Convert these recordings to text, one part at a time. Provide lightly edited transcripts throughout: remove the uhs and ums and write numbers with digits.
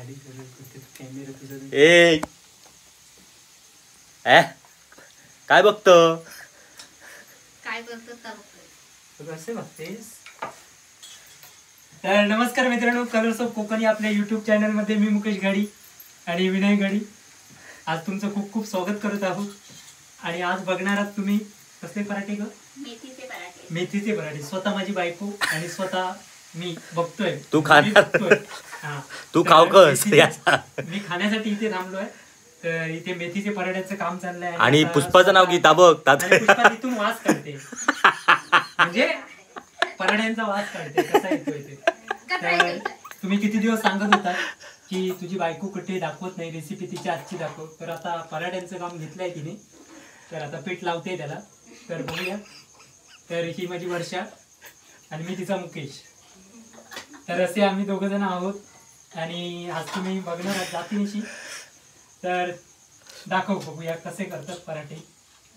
गाडी कॅमेरा तुझा. ए ए काय बघतो? काय बघतो कसे बघतेस? तर नमस्कार मित्रांनो, कलर्स ऑफ कोकणी आपल्या यूट्यूब चॅनलमध्ये मी मुकेश घाडी आणि विनय घाडी आज तुमचं खूप खूप स्वागत करत आहोत. आणि आज बघणार आहात तुम्ही कसले पराठे ग? मेथीचे पराठे. मेथीचे पराठे स्वतः माझी बायको आणि स्वतः मी बघतोय. तू खाणार? तू खाव कस? मी खाण्यासाठी इथे थांबलोय. तर इथे मेथीचे पराठ्याचं काम चाललंय आणि पुष्पाचं नाव गीता बघ. पुष्पा तिथून वास काढते, म्हणजे पराठ्यांचा वास काढते कसा येतोय ते. तर तुम्ही किती दिवस सांगत होता की तुझी बायको कुठे दाखवत नाही रेसिपी, तिची आजची दाखव. तर आता पराठ्यांचं काम घेतलंय तिने, तर आता पीठ लावते त्याला. तर बघूया. तर ही माझी वर्षा आणि मी तिचा मुकेश. तर असे आम्ही दोघं जण आहोत आणि आज तुम्ही बघणार आहात जातीनिशी. तर दाखव बघूया कसे करतात पराठे.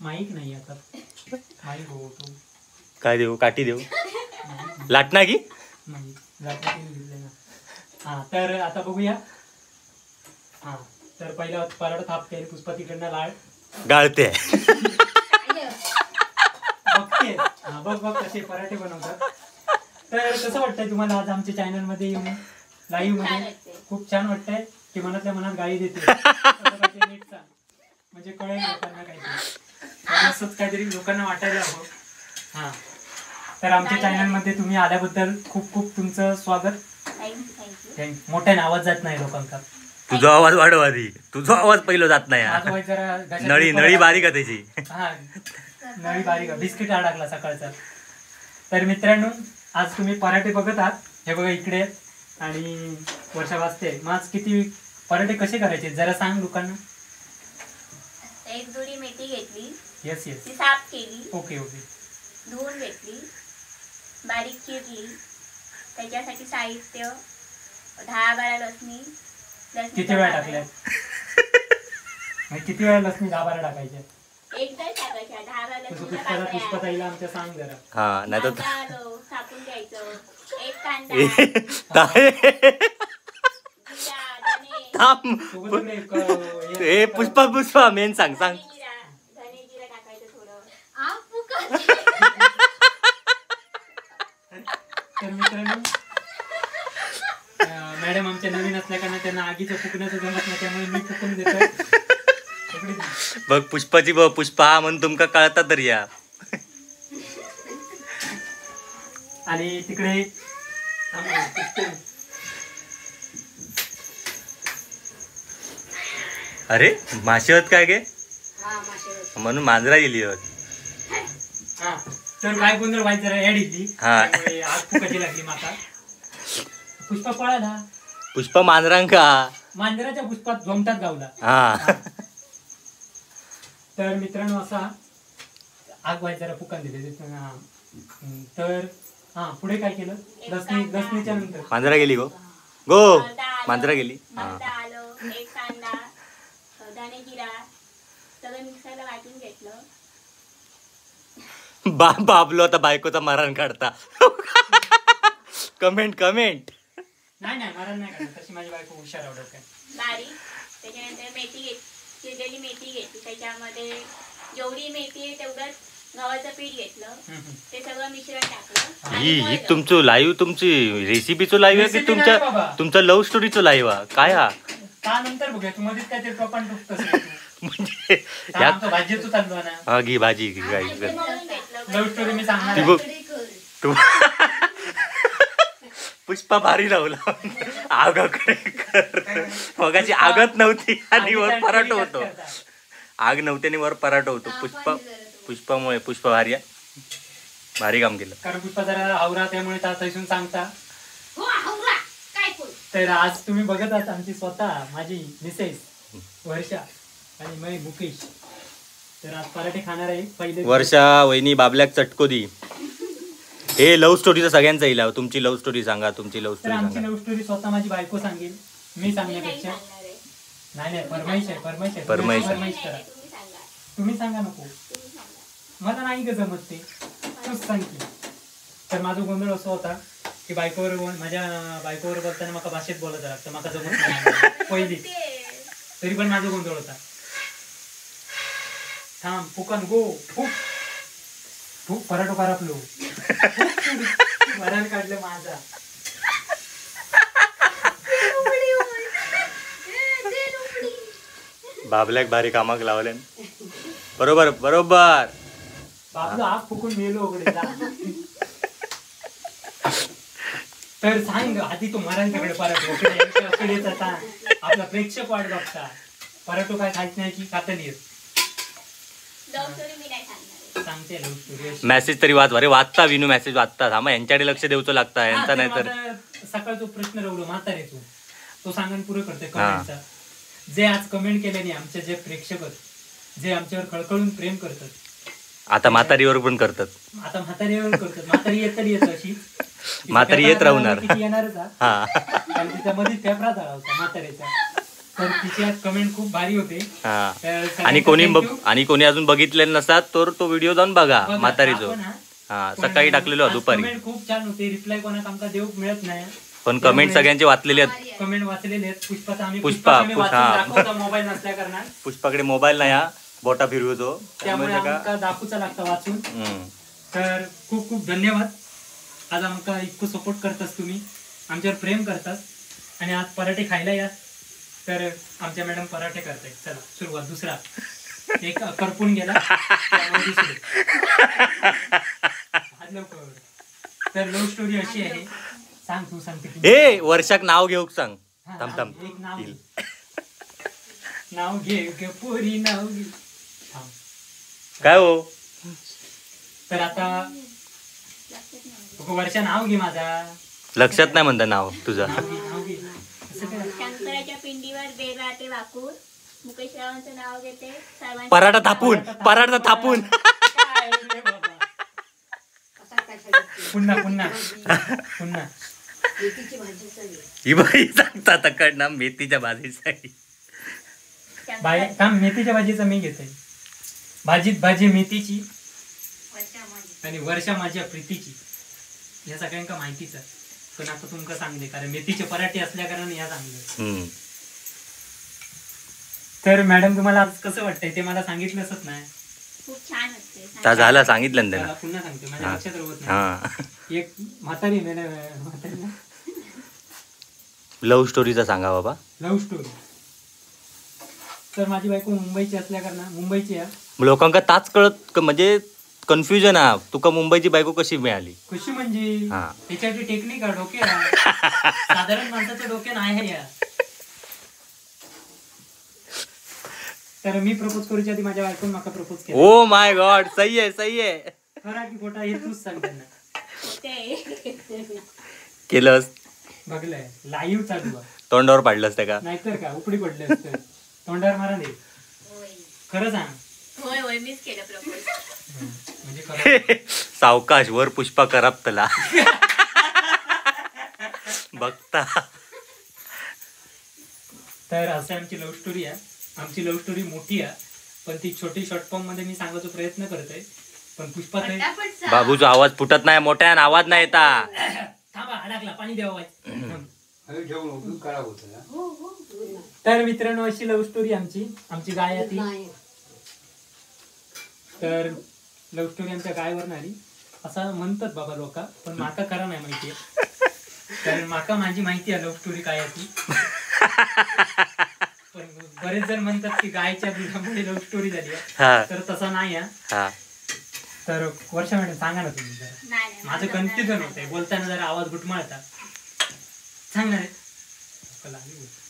माईक नाही आता, माईक हो तो काय देऊ? काठी देऊ? लाटना की नाही, लाटना की ना. हा तर आता बघूया. हा तर पहिला पराठा थापते पुष्पा, तिकडनं लाळ गाळते बघते. हा बघ बघ कसे पराठे बनवतात. तर कसं वाटतंय तुम्हाला आज आमच्या चॅनल मध्ये येऊन लाईव्ह मध्ये? खूप छान वाटतंय की मनातल्या मनात गाळी देते म्हणजे कळेल लोकांना काहीतरी, असंच काहीतरी लोकांना वाटायला हवं. हा तर आमच्या चॅनल मध्ये तुम्ही आल्याबद्दल खूप खूप तुमचं स्वागत. Thank you. मोठ्याने आवाज जात नाही लोकांका. तुझा आवाज वाढव आधी, तुझा आवाज पहिलं जात नाही. नळी नळी बारीक आहे त्याची. हा नळी बारीक, बिस्किट अडकला सकाळचा. तर मित्रांनो आज तुम्ही पराठे बघत आहात, हे बघा इकडे आणि वर्षा वाजते. मग आज किती पराठे कसे करायचे जरा सांग लोकांना. एक जुडी मेथी घेतली. येस येस. ती साफ केली. Okay okay. धुवून घेतली, बारीक चिरली. त्याच्यासाठी साहित्य 10-12 लसणी. किती वेळा टाकल्या? किती वेळा लसणी 10-12 टाकायच्या? एकदा टाकायच्या 10-12 लसणी. पुष्पाताईला आमच्या सांग जरा. हा नाही तर कापून घ्यायचं. एक कांदा. ए पुष्पा पुष्पा मेन सांग सांग. धने जिरा टाकायचं थोडं. तर मित्रांनो मॅडम आमच्या नवीन असल्या कारण त्यांना आगीचं फुकण्याचं जमत नाही, त्यामुळे मी फुकून देतो. बघ पुष्पाची बघ, पुष्पा म्हणून तुमका कळता तर या. आणि तिकडे अरे मासे होत काय गे? म्हणून मांजरा गेली होत. तर काय गोंधळ व्हायचं जरा ऍड इली. आग फुकायची लागली माता. पुष्पा पळाला. पुष्पा मांजरांका मांजराच्या पुष्पात जोमतात गावला. तर मित्रांनो असा आग व्हायचं जरा फुकान दिले. तर हा पुढे काय केलं? लसणी, लसणीच्या नंतर मांजरा गेली. गो गो मांजरा गेली. एक कांदा, धने जिरा सगळं मिक्सरला वाटून घेतलं. बाप बाबलो आता बायकोचा मारण काढता. Comment comment. नाही नाही मारण नाही काढत, तशी माझी बायको हुशार आहे डोक्यात. बारीक. त्याच्यानंतर मेथी घेतली, चिरलेली मेथी घेतली. त्याच्यामध्ये जेवढी मेथी आहे तेवढंच गव्हाचं पीठ घेतलं, ते सगळं मिश्रण टाकलं. ही तुमचं लाईव्ह, तुमची रेसिपीचं लाईव्ह आहे की तुमच्या तुमचं लव्ह स्टोरीचं लाईव्ह आहे काय हा? नंतर बघूया. तू मध्येच काहीतरी टोपान टुकतस म्हणजे भाजीचं चाललो ना. हा घे भाजी घे. काय लव्ह स्टोरी मी सांगणार. तू पुष्पा भारी लावला आगाकडे कर. मगाची आगत नव्हती आणि वर पराठो होतो. आग नव्हती आणि वर पराठो होतो. पुष्पा पुष्पामुळे पुष्पा भारी भारी काम केलं. कारण पुष्पा जरा हावरा त्यामुळे तासून सांगता. तर आज तुम्ही बघत आहात आमची स्वतः माझी मिसेस वर्षा आणि मी मुकेश. तर आज पराठे खाणार आहे पहिले. वर्षा वहिनी बाबल्याक चटको दी. हे लव्ह स्टोरीचा सगळ्यांचा इला. तुमची लव्ह स्टोरी सांगा, तुमची लव्ह स्टोरी. आमची लव्ह स्टोरी स्वतः माझी बायको सांगेल, मी सांगण्यापेक्षा. नाही नाही फरमाईश आहे, फरमाईश आहे, फरमाईश करा. तुम्ही सांगा नको, मला नाही ग जमत ते, तूच सांग की. तर माझा गोंधळ असा होता की बायकोवर माझ्या बायकोवर बोलताना माका भाषेत बोलायचं लागतं, माका जमत नाही पहिली, तरी पण माझा गोंधळ होता. थांब फुकन गो फुक फुक पराठो करपलो, वरण काढलं माझा. बाबल्याक भारी कामाक लावले. बरोबर बरोबर. बाबलो आग फुकून मेलो उघडे. तर सांग आधी तो मराल तिकडे पराठो आपला प्रेक्षक वाट बघता. पराठो काय खायच नाही की खातली सांगते. मेसेज तरी वाच. अरे वाचता विनू मेसेज वाचता. थांबा यांच्याकडे लक्ष देऊचं लागतं यांचा नाही तर सकाळचा प्रश्न रवलो म्हातारे तो सांगून पुरं करतोय कमेंटचा. जे आज कमेंट केल्याने आमचे जे प्रेक्षक जे आमच्यावर खळखळून प्रेम करतात, आता म्हातारीवर पण करतात. आता म्हातारीवर करतात. म्हातारी येत तरी येत अशी म्हातारी येत राहणार येणारच. कारण तिच्या मध्ये पेपरा झाला होता म्हातारीचा. तर तिची आज कमेंट खूप भारी होते. आणि कोणी आणि कोणी अजून बघितलेलं नसतात तर तो व्हिडिओ जाऊन बघा म्हातारीचो. हा सकाळी टाकलेलो दुपारी. कमेंट खूप छान होते. रिप्लाय कोणाक आमका देऊक मिळत नाही, पण कमेंट सगळ्यांचे वाचलेले आहेत. कमेंट वाचलेले आहेत. पुष्पाचा आम्ही पुष्पा मोबाईल नसल्या कारणान पुष्पाकडे मोबाईल नाही, हा बोटा फिरवतो त्यामुळे आमका दाखवूचा लागता वाचून. तर खूप खूप धन्यवाद. आज आमका इतकं सपोर्ट करतास तुम्ही, आमच्यावर प्रेम करतास आणि आज पराठे खायला या. तर आमच्या मॅडम पराठे करतायत. चला सुरुवात. दुसरा एक करपून गेला लवकर. तर लव्ह स्टोरी अशी आहे. सांग तू सांगते. ए वर्षाक नाव घेऊ सांग. थांब थांब एक नाव नाव घे ग पोरी नाव घे. काय हो. तर आता वर्षा नाव घे माझा. लक्षात नाही म्हणता नाव तुझं. शंकराच्या पिंडीवर देवाते वाकून मुकेश रावांचं नाव घेते. पराठा थापून पराठा थापून. पुन्हा पुन्हा पुन्हा ही बाई सांगता तकड ना मेथीच्या भाजीचा. बाई थांब मेथीच्या भाजीचा मी घेते. भाजीत भाजी मेथीची आणि वर्षा माझ्या प्रीतीची. या सगळ्यांका माहितीच पण आता तुमका सांगले कारण मेथीचे पराठे असल्या कारण या सांगले. तर मॅडम तुम्हाला आज कसं वाटतंय ते मला सांगितलंच नाही. खूप छान वाटतंय. झाला सांगितलं ना पुन्हा सांगते माझ्या लक्षात राहत नाही. एक म्हातारी म्हातारी लव्ह स्टोरीचा सांगा बाबा. लव्ह स्टोरी तर माझी बायको मुंबईची असल्या कारण मुंबईची आहे. लोकांका ताच कळत म्हणजे कन्फ्युजन हा तुका मुंबईची बायको कशी मिळाली कशी म्हणजे त्याच्यासाठी टेक्निक आहे डोके साधारण माणसाचं डोके नाही आहे. तर मी प्रपोज करूच्या आधी माझ्या बायकोने माका प्रपोज केला. ओ my God सही आहे सही आहे. खरा की खोटा हे तूच सांग त्यांना. केलंस बघलंय लाईव्ह चालू आहे. तोंडावर पाडलंस त्या का नाहीतर का उपडी पडले असतं तोंडावर मारा नाही. खरं सांग. होय होय मीच केलं प्रपोज. म्हणजे सावकाश वर पुष्पा करापतला बघता. तर असं आमची लव्ह स्टोरी आहे. आमची लव्ह स्टोरी मोठी आहे पण ती छोटी शॉर्ट फॉर्म मध्ये मी सांगायचा प्रयत्न करतोय. पण पुष्पा बाबूचा आवाज फुटत नाही मोठ्या आवाज नाही येता. थांबा अडकला पाणी द्यावा. तर मित्रांनो अशी लव्ह स्टोरी आमची. आमची गाय आहे ती. तर लव्ह स्टोरी आमच्या गायवर आली असं म्हणतात बाबा लोक, पण माका खरा नाही माहिती कारण माका माझी माहिती आहे लव्ह स्टोरी काय आहे ती. पण बरेच जण म्हणतात की गायच्या दुधामुळे लव्ह स्टोरी झाली आहे, तर तसं नाही आहे. तर वर्षा मॅडम सांगा ना तुम्ही जरा, माझं कन्फ्युजन होतंय बोलताना जरा आवाज घुटमळता. सांग ना रे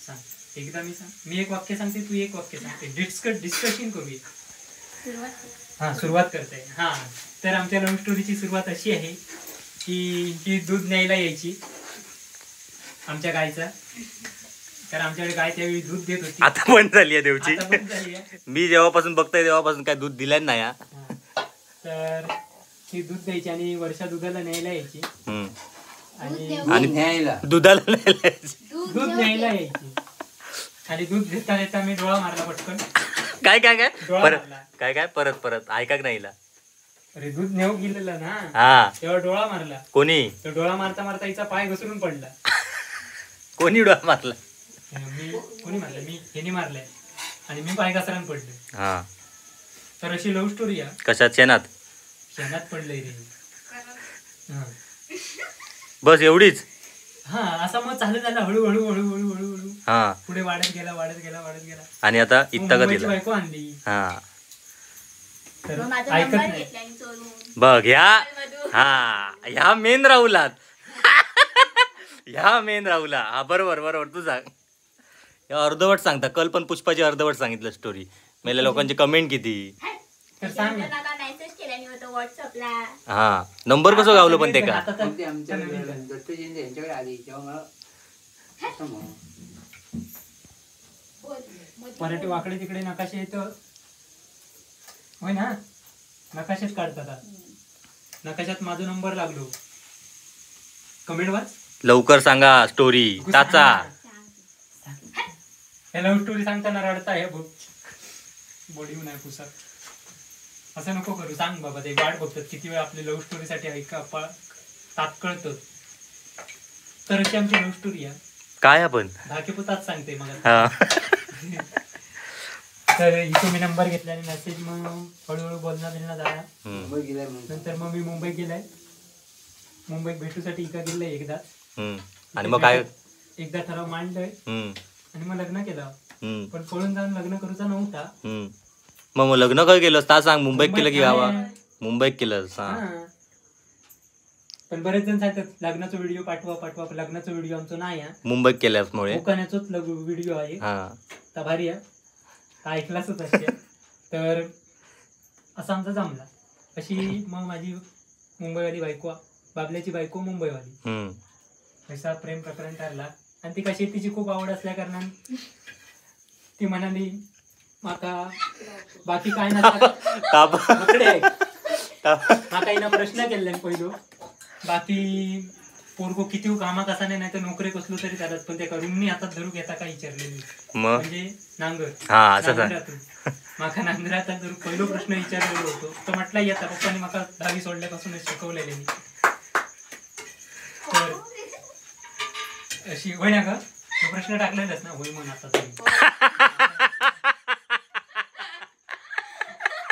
सांग एकदा. मी सांग मी एक वाक्य सांगते तू एक वाक्य सांगते. डिस्कशन करूया. हा सुरुवात करते. हा तर आमच्या लव्ह स्टोरीची सुरुवात अशी आहे की ही दूध न्यायला यायची आमच्या गायचा, कारण आमच्याकडे गाय त्यावेळी दूध देत होती. आता बंद झाली आहे देवची. मी जेव्हापासून बघतोय तेव्हापासून काय दूध दिलं नाही. तर ही दूध द्यायची आणि वर्षा दुधाला न्यायला यायची आणि दुधाला न्यायला दूध न्यायला यायची आणि दूध देता देता मी डोळा मारला पटकन. काय काय काय परत काय काय परत परत ऐकाक नाही. अरे दूध नेऊ गेलेला ना, हा तेव्हा डोळा मारला. कोणी? तर डोळा मारता मारता हिचा पाय घसरून पडला. कोणी डोळा मारला? मी. कोणी मारलं? मी, ह्यानी मारलंय आणि मी पाय घसरून पडले. हा, तर अशी लव्ह स्टोरी आहे. कशात? शेणात? शेणात पडलंय रे. बस एवढीच? हा, असा मग चालू झाला हळूहळू हळूहळू हळूहळू. हा, पुढे वाढत गेला वाढत गेला वाढत गेला आणि आता इतका मुंबईची बायको आणली. हा, तर मग माझा ऐकत नंबर नाही. घेतला आणि चोरून. बघ ह्या, मधून. हा ह्या मेन राहुलात, ह्या मेन राहुला. हा बरोबर बरोबर, तू सांग. या अर्धवट सांगता कल पण पुष्पाची अर्धवट सांगितलं स्टोरी. मेल्या लोकांची कमेंट किती. तर सांग ना. काका मेसेज केला आणि होतो व्हॉट्सअपला. हा, नंबर कसं गावलं पण ते का? आता तर मग ते आमच्या नवीन झालं. दत्त जयंती यांच्याकडे आली तेव्हा मला असं म्हणून. पराठे वाकडे तिकडे नकाशे येत होय ना, नकाशेच काढतात. नकाशात माझा नंबर लागलो. कमेंट वाच लवकर सांगा स्टोरी ताचा. हे लव्ह स्टोरी सांगताना रडता हे बघ, बोडीव नाही पुसा. असं नको करू, सांग बाबा. ते वाट बघतात किती वेळ आपली लव्ह स्टोरी साठी ऐका तात्कळत. तर अशी आमची लव्ह स्टोरी आहे. काय आपण धाकेपुताच सांगते मग. हा तर इथं मी नंबर घेतला आणि मेसेज, मग हळूहळू बोलणं बिलणं झाला. हम्म, मुंबई गेलाय म्हणून. नंतर मग मी मुंबईत गेलाय. मुंबईत भेटूसाठी इका गेलाय एकदा. हम्म. आणि मग काय? एकदा ठराव मांडलोय हम्म, आणि मग लग्न केलं. हम्म, पण पळून जाऊन लग्न करूचा नव्हता. हम्म. मग मग लग्न काय केलंस ता सांग. मुंबईत केलं की गावा? मुंबईत. मुंबईत केलंस. हा, हा. पण बरेच जण सांगतात लग्नाचा व्हिडिओ पाठवा पाठवा, पण लग्नाचा व्हिडिओ आमचा नाही हा. मुंबईत केल्यामुळे. कोकणाचाच व्हिडिओ आहे. हा, तर भारी आहे, ऐकलाच असेल. तर असा आमचा जमला. अशी मग माझी मुंबईवाली बायको, बाबल्याची बायको मुंबईवाली, हम्म. असा प्रेम प्रकरण ठरला. आणि तिका शेतीची खूप आवड असल्या कारणान ती म्हणाली माका बाकी काय ना ताप माका हिनं प्रश्न केल्ल्यान पहिलो, बाकी पोरगो किती कामाक असा नाही तर नोकरी कसलो तरी चालत, पण त्या रुमनी हातात धरू घेता काय विचारलेली, मग म्हणजे नांगर. हा असं सांग. नांगरातून माका नांगरात धरून पहिलो प्रश्न विचारलेलो होतो. तो म्हटला येता पप्पानी माका दहावी सोडल्यापासूनच शिकवलेले मी. तर अशी होय ना ग, तो प्रश्न टाकलेलाच ना होय म्हण आता तरी,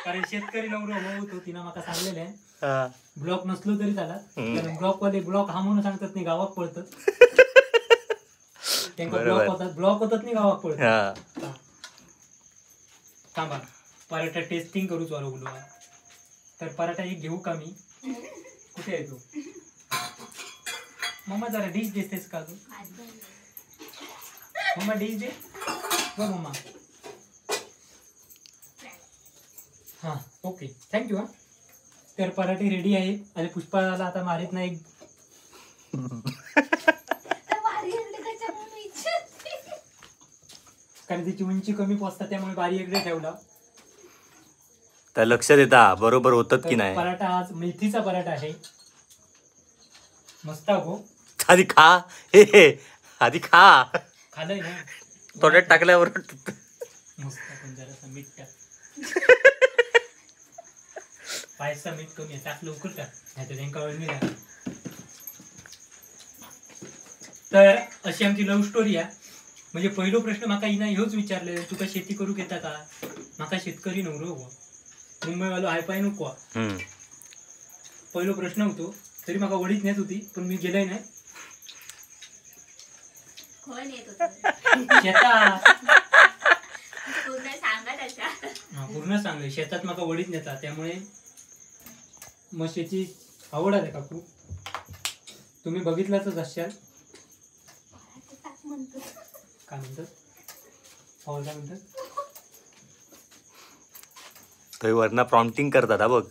कारण शेतकरी नवरो होतो. तिनं माका सांगलेलं आहे हा. ब्लॉक नसलो तरी चालत, हम्म. कारण ब्लॉक वाले ब्लॉक हा म्हणून सांगतात नाही गावात पळतात. त्यांका बरोबर. ब्लॉक होतात, ब्लॉक होतात नाही गावात पळतात. हा. थांबा पराठा टेस्टिंग करूच वारवलो. तर पराठा एक घेऊ का मी? कुठे आहे तो? मम्मा जरा डिश दिसतेस का तू? मम्मा डिश दे बघ मम्मा. हां ओके thank you. हा तर पराठे रेडी आहे आणि पुष्पाला आता मारित नाही. कारण तिची उंची कमी पोचता त्यामुळे बारी इकडे ठेवला. तर लक्ष देता बरोबर होतात तर की नाही. पराठा आज मेथीचा पराठा आहे. मस्त गो. आधी खा, हे हे, आधी खा. खाल्लंय ना तोंडात टाकल्यावर मस्त. पण जरासा मीठ टाक, पायसा मीठ कमी आहे, टाक लवकर टाक, नाही तर त्यांका वेळ नाही. तर अशी आमची लव्ह स्टोरी आहे. म्हणजे पहिलो प्रश्न माका हिना ह्योच विचारले, तुका शेती करू घेता का? माका शेतकरी नवरो हो, मुंबईवालो हायपाय नको. हम्म. पहिलो प्रश्न होतो. तरी माका वडीत नेत होती पण मी गेलोय नाही. कोण येत होतं शेतात पूर्ण सांगा त्याच्या. हा, पूर्ण सांगले शेतात माका वडीत नेता, त्यामुळे मग शेती आवड आहे काकू. तुम्ही बघितलाच असाल. काय म्हणतात पाऊल, काय म्हणतात? तो वरना प्रॉम्प्टिंग करतात हा बघ.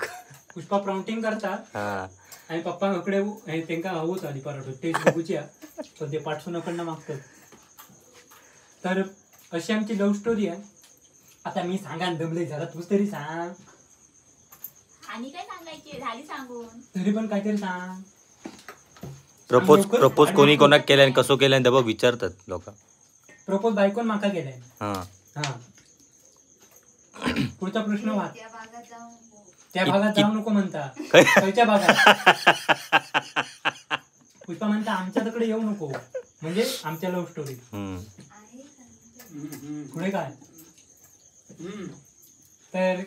पुष्पा प्रॉम्प्टिंग करता हा आणि पप्पा कडे त्यांका हवंच आली पराठो टेस्ट बघूची हा. पण ते पाठसुनाकडनं मागतात. तर अशी आमची लव्ह स्टोरी आहे. आता मी सांगा दमले जरा, तूच तरी सांग. आणि काय सांगायची झाली सांगून. तरी पण काहीतरी सांग. प्रपोज प्रपोज कोणी कोणाक केल्यान कसो केल्यान ते बघ विचारतात लोक. प्रपोज बायकोन माका केलाय. हा हा पुढचा प्रश्न वाच. त्या भागात जाऊन त्या भागात जाऊ नको म्हणता. खयच्या भागात? पुष्पा म्हणता आमच्या तिकडे येऊ नको, म्हणजे आमच्या लव्ह स्टोरी. पुढे काय? तर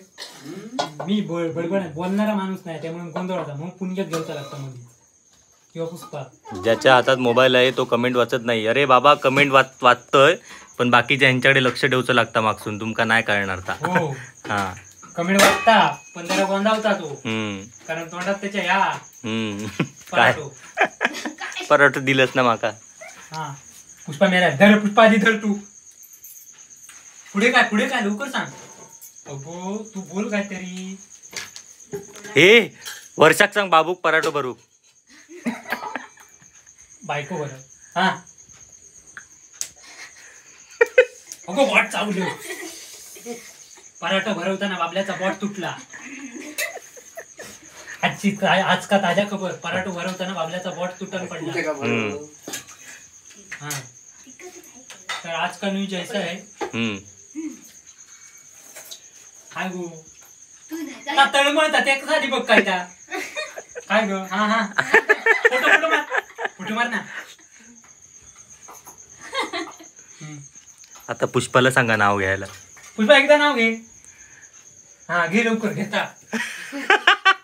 मी बडबड बोलणारा माणूस नाही, त्यामुळे गोंधळ होता, मग पुण्यात घेऊचा लागता मध्ये किंवा पुष्पा. ज्याच्या हातात मोबाईल आहे तो कमेंट वाचत नाही. अरे बाबा कमेंट वाचतोय, पण बाकीच्या यांच्याकडे लक्ष ठेवचं लागतं मागसून, तुमका नाही कळणार. हो हा, कमेंट वाचता पण जरा गोंधावता तो, कारण तोंडात त्याच्या ह्या काय पराठो दिलंच ना माका. हा पुष्पा मेला धर, पुष्पा आधी धर तू. पुढे काय? पुढे काय लवकर सांग. अगो तू बोल काहीतरी. हे वर्षाक सांग बाबूक पराठो भरू. बायको बरं. हा अगो बॉट चावलं. पराठा भरवताना बाबल्याचा बॉट तुटला. आजची आज का ताजा खबर, पराठा भरवताना बाबल्याचा बॉट तुटून पडला. हा तर आज का न्यूज ऐसा है. काय गो तळमळता त्या कसा बघ काय त्या काय ग. हा हा फोटो फोटो मार, फोटो मार ना. आता पुष्पाला सांगा नाव घ्यायला. पुष्पा एकदा नाव घे. हा घे लवकर घेता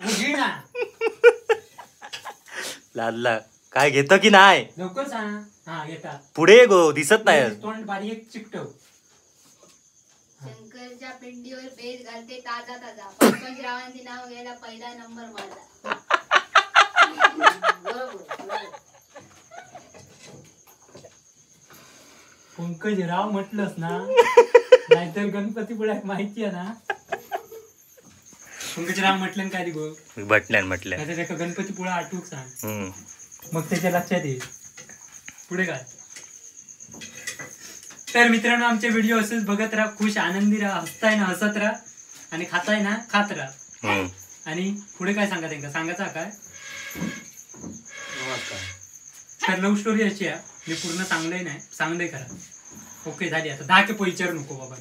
घे ना. लाडला काय घेतो की नाही लवकर सांग. हा घेता पुढे गो दिसत नाही, तोंड बारीक चिकटव. शंकरच्या पिंडीवर बेस घालते ताजा ताजा, पंकजरावांचे नाव घ्यायला पहिला नंबर माझा. बरोबर पंकजराव म्हटलंस ना, नाहीतर गणपतीपुळ्यात माहिती आहे ना. पंकजराव म्हटलं काय गो म्हटलं म्हटलं नाहीतर गणपतीपुळा आठवूक सांग, मग त्याच्या लक्षात येईल. पुढे काय? तर मित्रांनो आमचे व्हिडिओ असेच बघत राहा, खुश आनंदी राहा, हसताय ना हसत राहा आणि खाताय ना खात राहा. आणि पुढे काय सांगा त्यांना सांगायचा काय? तर लव्ह स्टोरी अशी आहे, मी पूर्ण सांगलंय नाही, सांगलंय खरा. ओके झाली आता 10 के विचारू नको बाबा.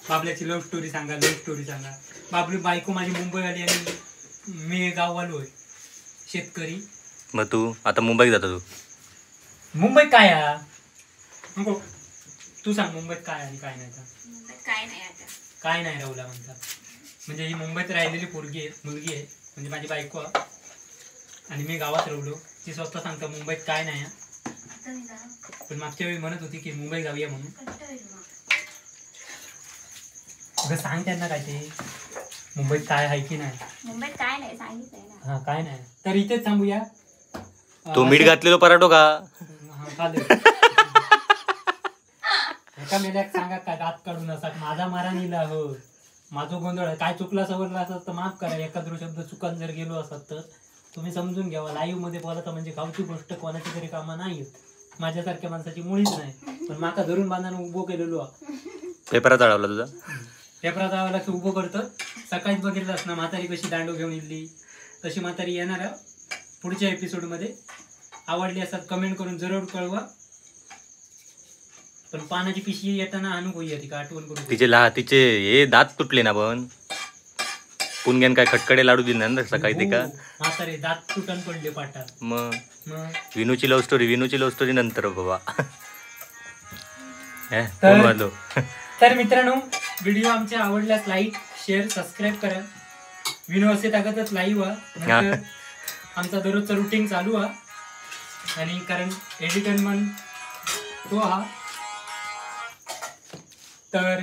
बाबल्याची लव्ह स्टोरी सांगा, लव्ह स्टोरी सांगा. बाबली बायको माझी मुंबई आली आणि मी गाववालो आहे शेतकरी. मग तू आता मुंबईत जातो? तू मुंबईत काय नको तू सांग मुंबईत काय आणि काय नाही. मुंबईत काय नाही आता, काय नाही राहुला म्हणतात. म्हणजे ही मुंबईत राहिलेली पोरगी आहे, मुलगी आहे, म्हणजे माझी बायको आणि मी गावात राहिलो. ती स्वतः सांगता मुंबईत काय नाही. पण मागच्या वेळी म्हणत होती की मुंबई जाऊया म्हणून. अगं सांग त्यांना काय ते मुंबईत काय आहे की नाही. मुंबईत काय नाही सांगितलंय ना. हा काय नाही तर इथेच थांबूया. तो मीठ घातलेलो पराठो का? हा एका मेल्याक सांगा काय दात काढून असा माझा मारा निला. हो माझो गोंधळ काय चुकला सवरला असत तर माफ करा. एखादं शब्द चुकान जर गेलो असत तर तुम्ही समजून घ्यावा. लाईव्ह मध्ये बोलायचं म्हणजे गावची गोष्ट कोणाची तरी कामा नाही, माझ्यासारख्या माणसाची मुळीच नाही. पण माका धरून बांधानं उभो केलेलो. पेपरात अडवला तुझा? पेपरात अडवला की उभो करतो. सकाळीच बघितलं ना म्हातारी कशी दांडू घेऊन इली, तशी म्हातारी येणार पुढच्या एपिसोडमध्ये. आवडली असतात कमेंट करून जरूर कळवा. पण पानाची पिशी येताना आणू होई ती का आठवण करू. तिचे तिचे हे दात तुटले ना, पण पुणग्यान काय खटकडे लाडू दिले ना सकाळी ते का म्हातारे दात तुटून पडले पाटात. मग विनूची लव्ह स्टोरी, विनूची लव्ह स्टोरी नंतर बाबा. तर मित्रांनो व्हिडिओ आमच्या आवडल्यास लाईक शेअर सबस्क्राईब करा. विनू असे ताकदच लाईव्ह नंतर आमचा दररोजचा रुटीन चालू हा. आणि कारण एडिटर मन तो हा. तर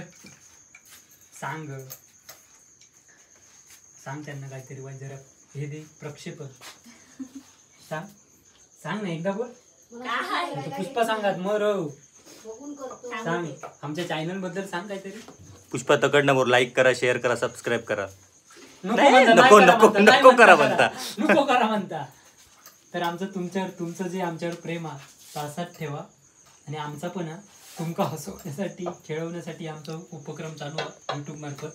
सांग सांग त्यांना काहीतरी वाईट जरा हे दे प्रक्षेपण. सांग सांग ना एकदा बोल. पुष्पा सांगात मर सांग आमच्या चॅनल बद्दल सांग काहीतरी. पुष्पा तकडनं बोल. लाईक करा, शेअर करा, सबस्क्राईब करा. नको नको नको करा म्हणता, नको करा म्हणता. तर आमचं तुमच्यावर तुमचं जे आमच्यावर प्रेम आहे तो असाच ठेवा. आणि आमचा पण तुमका हसवण्यासाठी खेळवण्यासाठी आमचा उपक्रम चालू आहे यूट्यूब मार्फत.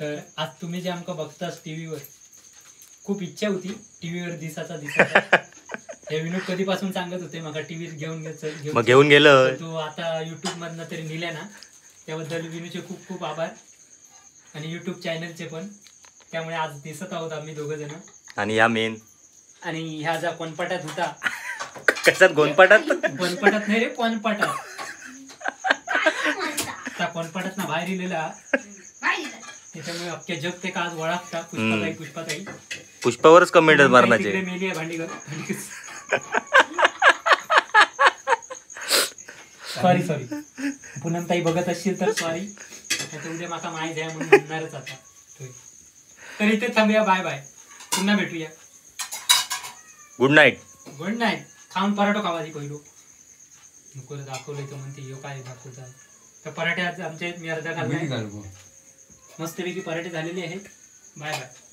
तर आज तुम्ही जे आमका बघतास टी व्हीवर, खूप इच्छा होती टी व्हीवर दिसाचा दिसाचा. हे विनोद कधीपासून सांगत होते मला टी व्हीत घेऊन घेऊन घेऊन गेलं, तो आता यूट्यूब मधनं तरी नेल्या ना, त्याबद्दल विनूचे खूप खूप आभार आणि यूट्यूब चॅनलचे पण. त्यामुळे आज दिसत आहोत आम्ही दोघं जण. आणि ह्या मेन आणि ह्या ज्या कोणपाटात होता. कशात गोनपाटात? कोणपाटात नाही रे, कोणपाटात. त्या कोणपाटात ना बाहेर इलेला, त्याच्यामुळे अख्ख्या जग ते का आज ओळखता पुष्पाताई पुष्पाताई. पुष्पावरच कमेंट मारण्याचे. मेली आहे भांडीकर. सॉरी सॉरी पूनमताई बघत असशील तर सॉरी, आता उद्या माका माहीत आहे म्हणून म्हणणारच आता. तर इथे थांबूया, बाय बाय, पुन्हा भेटूया. Good night. Good night. खाऊन पराठो खावा आधी पहिलो. नको दाखवलंय तर म्हणते यो काय दाखवता. तर पराठे आज आमचे, मी अर्धा खाल्ला, मस्तपैकी पराठे झालेले आहेत. Bye bye.